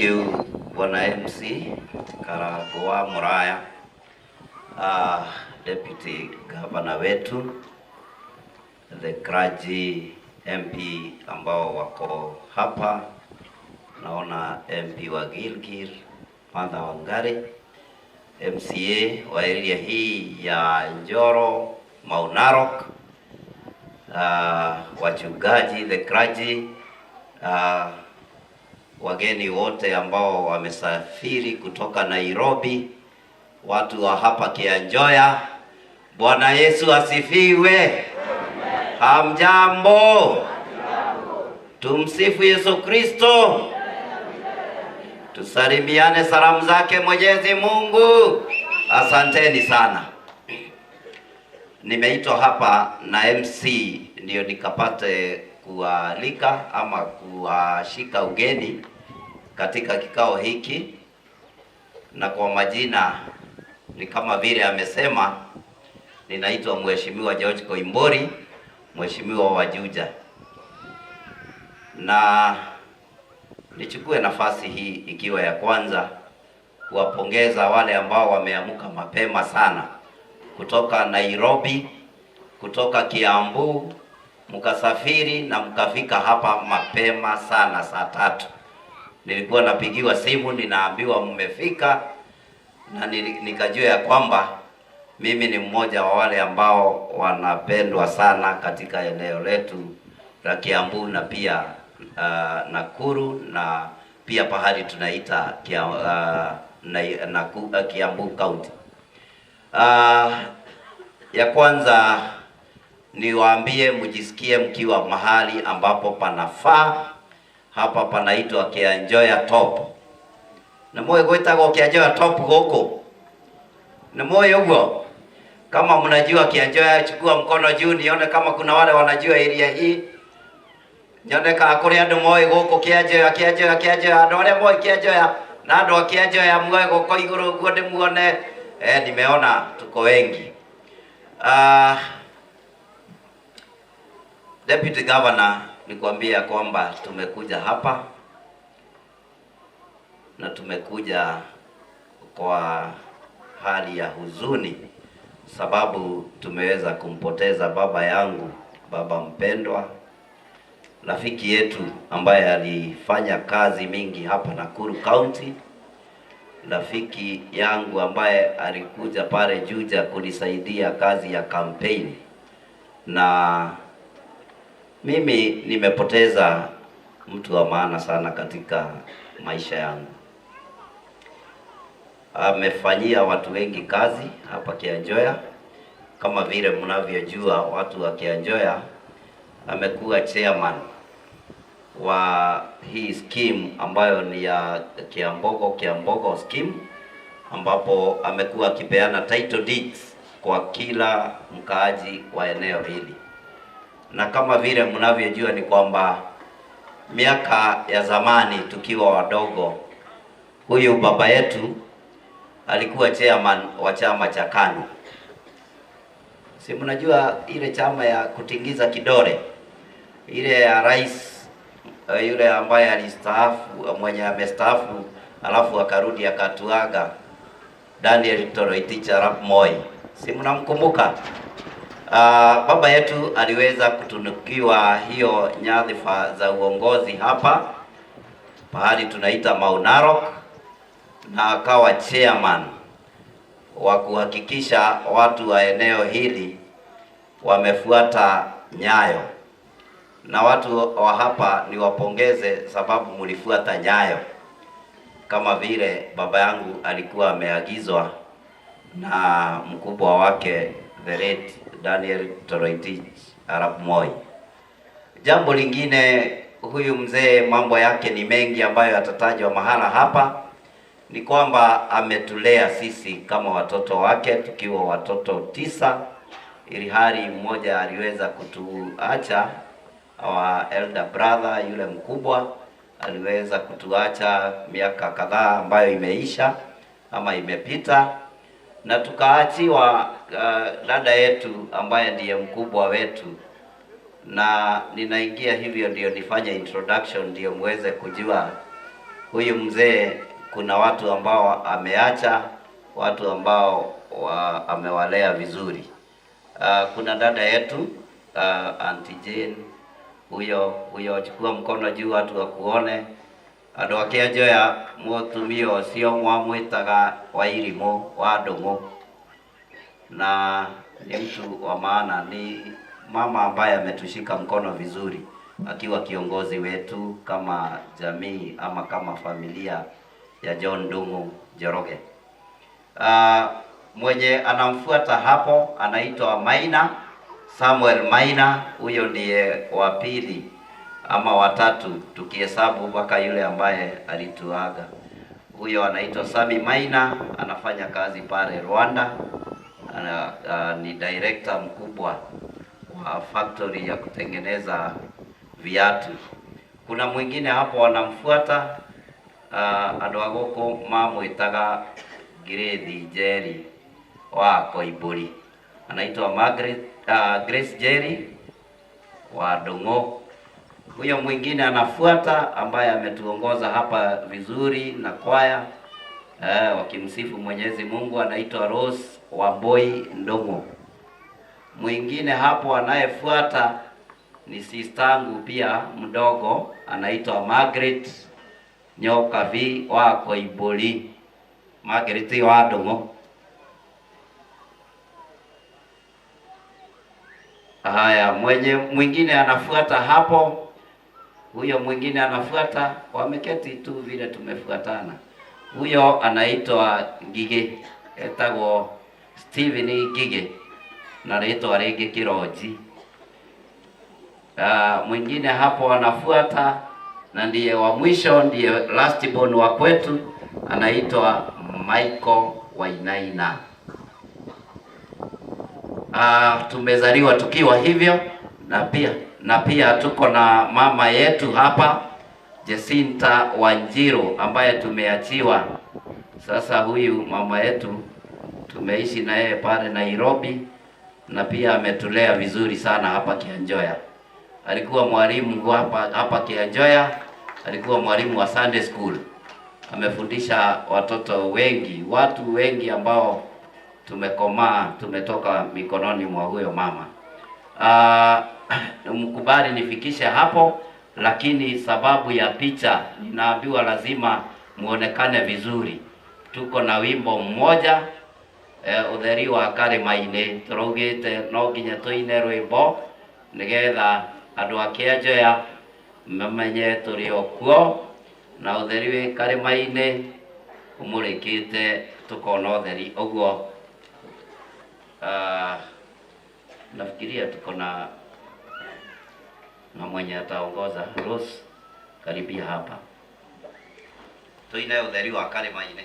You, Bwana MC Karagoa Muraya, Deputy Governor wetu, the clergy MP ambao wako hapa, naona MP wa Gilgil Martha Wangari, MCA wa area hii ya Njoro Mau Narok, wachungaji, the clergy, wageni wote ambao wamesafiri kutoka Nairobi, watu wa hapa Kianjoya, Bwana Yesu asifiwe. Hamjambo? Tumsifu Yesu Kristo. Tusalimiane salamu zake Mwenyezi Mungu. Asanteni sana. Nimeitwa hapa na MC ndio nikapate kualika ama kuwashika ugeni katika kikao hiki, na kwa majina ni kama vile amesema, ninaitwa Mheshimiwa George Koimburi, Mheshimiwa wa Juja, na nichukue nafasi hii ikiwa ya kwanza kuwapongeza wale ambao wameamka mapema sana kutoka Nairobi, kutoka Kiambu, mkasafiri na mkafika hapa mapema sana saa 3. Nilikuwa napigiwa simu ninaambiwa mmefika, na nikajua ya kwamba mimi ni mmoja wa wale ambao wanapendwa sana katika eneo letu la Kiambu na pia Nakuru na pia pahali tunaita Kiambu County. Ya kwanza niwaambie mjisikie mkiwa mahali ambapo panafaa. Hapa panaitwa Kianjoya Top. Na moyo gwĩtagwo Kianjoya Top gũkũ. Nĩ mũĩ ũguo? Kama mnajua Kianjoya, chukua mkono juu nione kama kuna wale wanajua area hii. Nyone kana kũrĩ andũ moĩ gũkũ Kianjoya, Kianjoya, Kianjoya, andũ arĩa moĩ Kianjoya na andũ a Kianjoya muoe guoko igũrũ ũguo ndĩmuone. Eh, nimeona tuko wengi. Deputy Governor, nikwambia kwamba tumekuja hapa na tumekuja kwa hali ya huzuni, sababu tumeweza kumpoteza baba yangu, baba mpendwa, rafiki yetu ambaye alifanya kazi mingi hapa Nakuru County, rafiki yangu ambaye alikuja pale Juja kunisaidia kazi ya campaign, na mimi nimepoteza mtu wa maana sana katika maisha yangu. Amefanyia watu wengi kazi hapa Kianjoya, kama vile mnavyojua watu wa Kianjoya, amekuwa chairman wa hii scheme ambayo ni ya Kiambogo, Kiambogo scheme, ambapo amekuwa akipeana title deeds kwa kila mkaaji wa eneo hili, na kama vile mnavyojua ni kwamba miaka ya zamani tukiwa wadogo, huyu baba yetu alikuwa chairman wa chama cha KANU. Si mnajua ile chama ya kutingiza kidole ile ya rais, yule ambaye alistaafu, mwenye amestaafu alafu akarudi akatuaga, Daniel Toroitich arap Moi, si mnamkumbuka? Baba yetu aliweza kutunukiwa hiyo nyadhifa za uongozi hapa pahali tunaita Mau Narok, na akawa chairman wa kuhakikisha watu wa eneo hili wamefuata nyayo, na watu wa hapa niwapongeze sababu mlifuata nyayo, kama vile baba yangu alikuwa ameagizwa na mkubwa wake, the late Daniel Toroitich arap Moi. Jambo lingine, huyu mzee mambo yake ni mengi ambayo yatatajwa mahala hapa, ni kwamba ametulea sisi kama watoto wake tukiwa watoto 9, ili hali mmoja aliweza kutuacha, our elder brother yule mkubwa aliweza kutuacha miaka kadhaa ambayo imeisha ama imepita, na tukaachiwa dada yetu ambaye ndiye mkubwa wetu, na ninaingia hivyo ndio nifanye introduction ndio muweze kujua huyu. Huyu mzee kuna watu ambao ameacha, watu ambao amewalea vizuri. Kuna dada yetu Auntie Jane, huyo chukua mkono juu watu wakuone. Andũ a Kĩanjoya mũtumia ũcio mwamwĩtaga Wairimu wa Ndũng'ũ, na ni mtu wa maana, ni mama ambaye ametushika mkono vizuri akiwa kiongozi wetu kama jamii ama kama familia ya John Ndung'u Njoroge. Mwenye anamfuata hapo anaitwa Maina, Samuel Maina. Huyo ndiye wa pili ama watatu tukihesabu mpaka yule ambaye alituaga. Huyo anaitwa Sami Maina, anafanya kazi pale Rwanda. Ni director mkubwa wa factory ya kutengeneza viatu. Kuna mwingine hapo wanamfuata, andũ a gũkũ mamwĩtaga Grace Njeri wa Koimbũri, anaitwa Margaret, Grace Njeri wa Ndung'u. Huyo mwingine anafuata ambaye ametuongoza hapa vizuri na kwaya wakimsifu Mwenyezi Mungu, anaitwa Rose Wamboi Ndung'u. Mwingine hapo anayefuata ni sistangu pia mdogo, anaitwa Margaret Nyokabi wa Koimbũri, Margaret wa Ndung'u. Haya, mwenye mwingine anafuata hapo, huyo mwingine anafuata, wameketi tu vile tumefuatana. Huyo anaitwa Ngige, etagwo Steven Ngige na rĩtwa rĩngĩ Kironji. Mwingine hapo anafuata na ndiye wa mwisho, ndiye last born wa kwetu, anaitwa Michael Wainaina. Tumezaliwa tukiwa hivyo, na pia tuko na mama yetu hapa Jacinta Wanjiru ambaye tumeachiwa. Sasa huyu mama yetu tumeishi na yeye pale Nairobi, na pia ametulea vizuri sana hapa Kianjoya. Alikuwa mwalimu hapa Kianjoya, alikuwa mwalimu wa Sunday school. Amefundisha watoto wengi, watu wengi ambao tumekomaa, tumetoka mikononi mwa huyo mama. Mkubali nifikishe hapo, lakini sababu ya picha ninaambiwa lazima muonekane vizuri. Tuko na wimbo mmoja utheri wa karĩma-inĩ, tũraugĩte no nginya tũine rwĩmbo nĩgetha andũ a Kĩanjoya mamenye tũrĩ o kuo, na ũtheri wĩ karĩma-inĩ ũmũrĩkĩte tũkona ũtheri ũguo. Nafikiria tuko na mwenye ataongoza. Rose, karibia hapa tuine utheri wa karĩma-inĩ.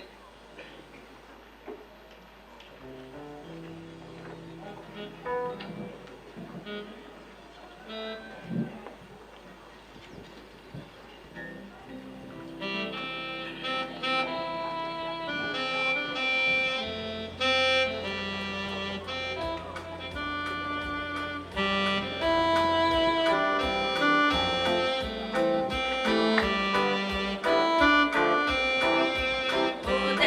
Utheri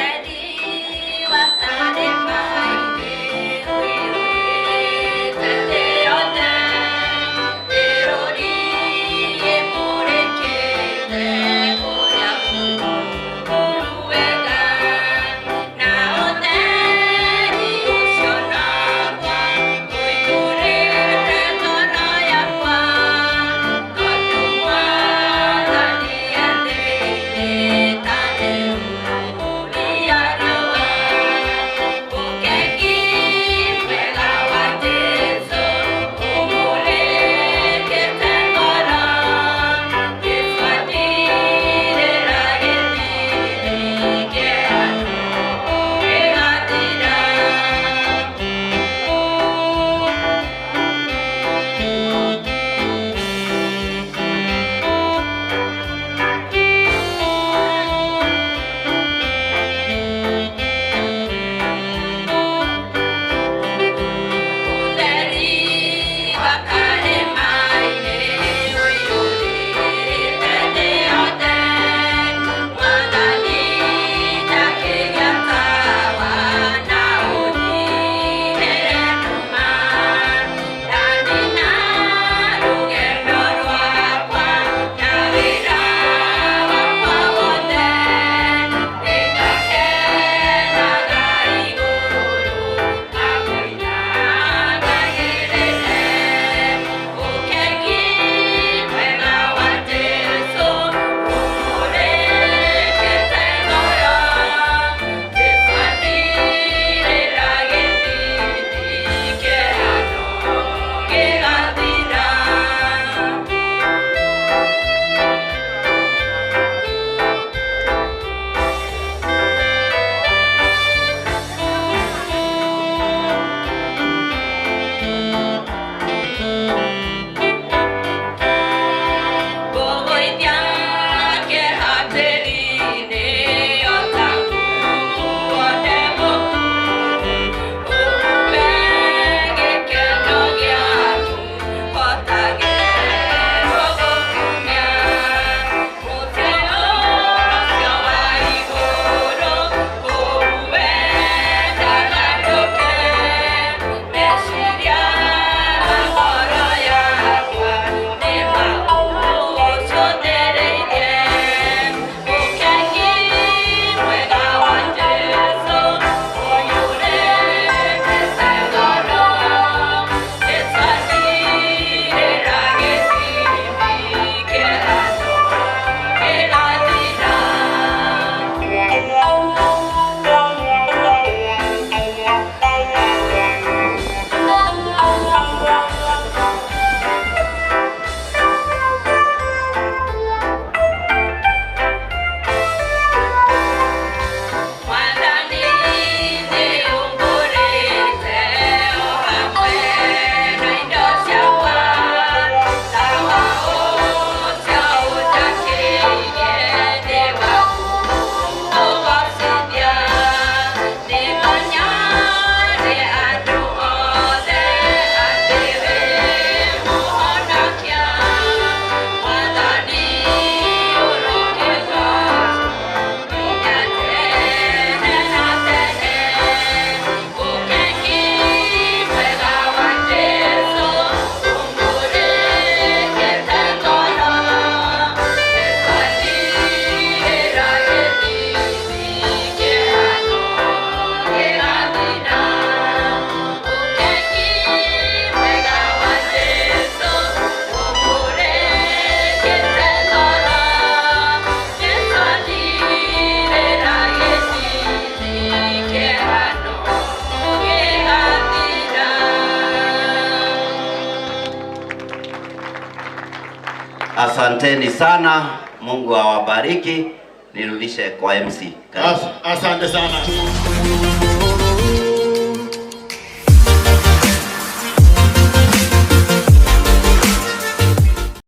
Asanteni sana, Mungu awabariki. Nirudishe kwa MC. Karibu. Asante sana.